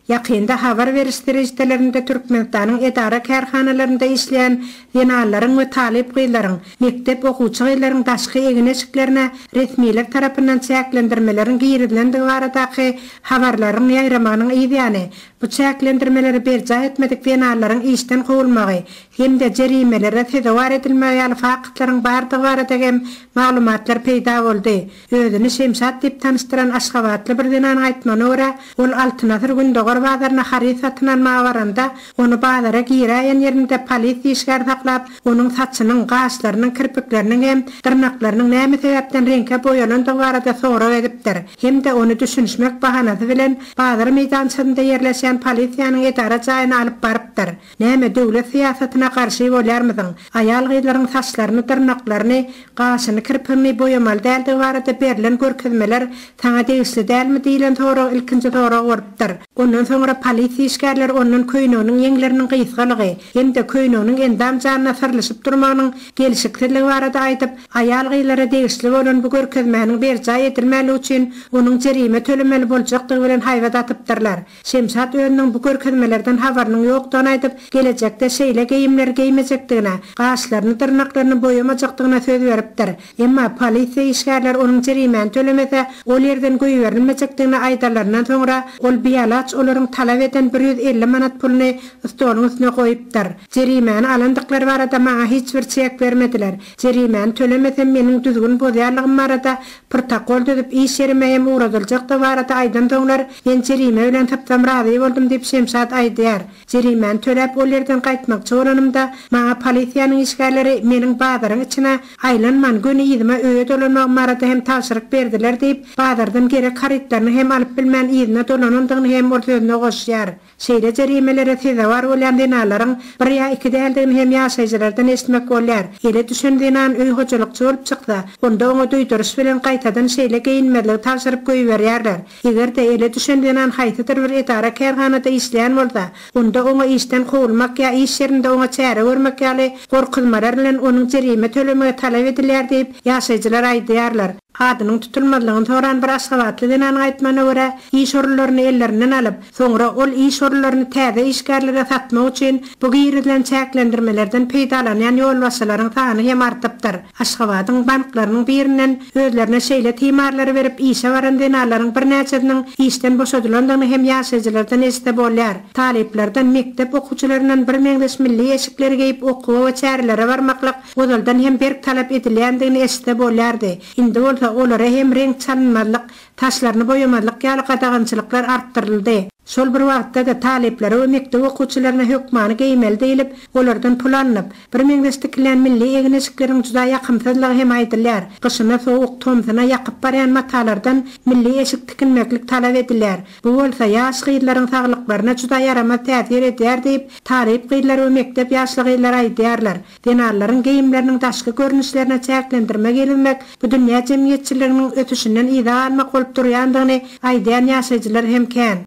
Ýakynda habar beriş serişdelerinde Türkmenistanyň edara-kärhanalarynda işleýän zenanlaryň we talyp gyzlaryň, mekdep okuwçy gyzlaryň daşky egin-eşiklerine resmiler tarapyndan çäklendirmeleriň girizilendigi baradaky habarlaryň ýaýramagynyň yzýany, bu çäklendirmeleri berjaý etmedik zenanlaryň işden kowulmagy hem-de jerimelere sezewar edilmegi ýaly faktlaryň bardygy barada hem maglumatlar peýda boldy. Özüni Şemşat diýip tanyşdyran aşgabatly bir zenanyň aýtmagyna görä, ol Altyn asyr Gündogar bazaryna haryt satyn almaga baranda, ony bazara giräýen ýerinde polisiýa işgäri saklap, onuň saçynyň, gaşlarynyň, kirpikleriniň hem dyrnaklarynyň näme sebäpden reňke boýalandygy barada sorag edipdir hem-de ony düşünişmek bahanasy bilen bazar meýdançasynda ýerleşýän polisiýanyň edara jaýyna alyp barypdyr. Näme, döwlet syýasatyna garşy bolýarmysyň? Aýal-gyzlaryň saçlaryny, dyrnaklaryny, gaşyny, kirpigini boýamaly däldigi barada berlen görkezmeler saňa degişli dälmi diýlen sorag ilkinji sorag bolupdyr. Ondan soňra polisiýa işgärleri ondan köýneginiň ýeňleriniň gysgalygy hem-de köýneginiň endam-janyna syrylyşyp durmagynyň gelşiksizligi barada aýdyp, aýal-gyzlara degişli bolan bu görkezmäniň berjaý edilmänligi üçin onuň jerime tölemeli boljakdygy bilen haýbat atypdyrlar. Şemşat özüniň bu görkezmelerden habarynyň ýokdugyny aýdyp, gelejekde şeýle geýimleri geýmejekdigine, gaşlaryny, dyrnaklaryny boýamajakdygyna söz beripdir. Emma polisiýa işgärleri onuň jerimäni tölemese, ol ýerden goýberilmejekdigini aýdanlaryndan soňra, ol bialaç olaryň talap eden 150 manat puluny stoluň üstüne goýupdyr. Jerimäni alandyklary barada maňa hiç bir çek bermediler. Jerimäni tölemesem meniň düzgün bozýanlygym barada protokol düzüp iş ýerime hem ugradyljakdygy barada aýdansoňlar men jerime bilen sypsam razy boldum diýip Şemşat aýdýar. Jerimäni töläp ol ýerden gaýtmakçy bolanymda maňa polisiýanyň işgärleri meniň bazaryň içine aýlanman göni yzyma öýe dolanmagym barada hem tabşyryk berdiler diýip bazardan gerek harytlaryny hem alyp bilmän yzyna dolanandygyny hem ol sözüne goşýar. Şeýle jerimelere sezewar bolýan zenanlaryň bir ýa iki däldigini hem ýaşaýjylardan eşitmek bolýar. Ele düşen zenan öý hojalykçy bolup çyksa, onda oňa duýduryş bilen gaýtadan şeýle geýinmezligi tabşyryp goýberýärler. Eger-de ele düşen zenan haýsydyr bir edara-kärhanada işleýän bolsa, onda oňa işden kowulmak ýa iş ýerinde oňa çäre görmek ýaly gorkuzmalar bilen onuň jerime tölemegi talap edilýär diýip, ýaşaýjylar aýdýarlar. Adynyň tutulmazlygyny soran bir aşgabatly zenanyň aýtmagyna görä, iş orunlaryny ellerinden alyp, soňra ol iş orunlaryny täze işgärlere satmak üçin bu girizilen çäklendirmelerden peýdalanýan ýolbaşçylaryň sany hem artypdyr. Aşgabadyň banklarynyň birinden özlerine şeýle timarlary berip işe baran zenanlaryň birnäçesiniň işden boşadylandygyny hem ýaşaýjylardan eşitse bolýar. Talyplardan, mekdep okuwçylaryndan birmeňzeş milli eşikleri geýip okuwa we çärelere barmaklyk ozaldan hem berk talap edilýändigini eşitse bolýardy. Indi bolsa olara hem reňk çalynmazlyk, saçlaryny boýamazlyk ýaly gadagançylyklar artdyryldy. Şol bir wagtda-da talyplara we mekdep okuwçylaryna hökmany geýmeli diýlip, olardan pul alnyp, birmeňzeş tikilýän milli egin-eşikleriň juda ýakymsyzlygy hem aýdylýar. Gyşyna sowuk, tomsuna ýakyp barýan matalardan milli eşik tikinmeklik talap edilýär. Bu bolsa ýaş gyzlaryň saglyklaryna juda ýaramaz täsir edýär diýip, talyp gyzlar we mekdep ýaşly gyzlar aýdýarlar. Zenanlaryň geýimleriniň daşky görnüşlerine çäklendirme girizmek bu dünýä jemgyýetçiliginiň ösüşinden yza galmak bolup durýandygyny aýdýan ýaşaýjylar hem kän.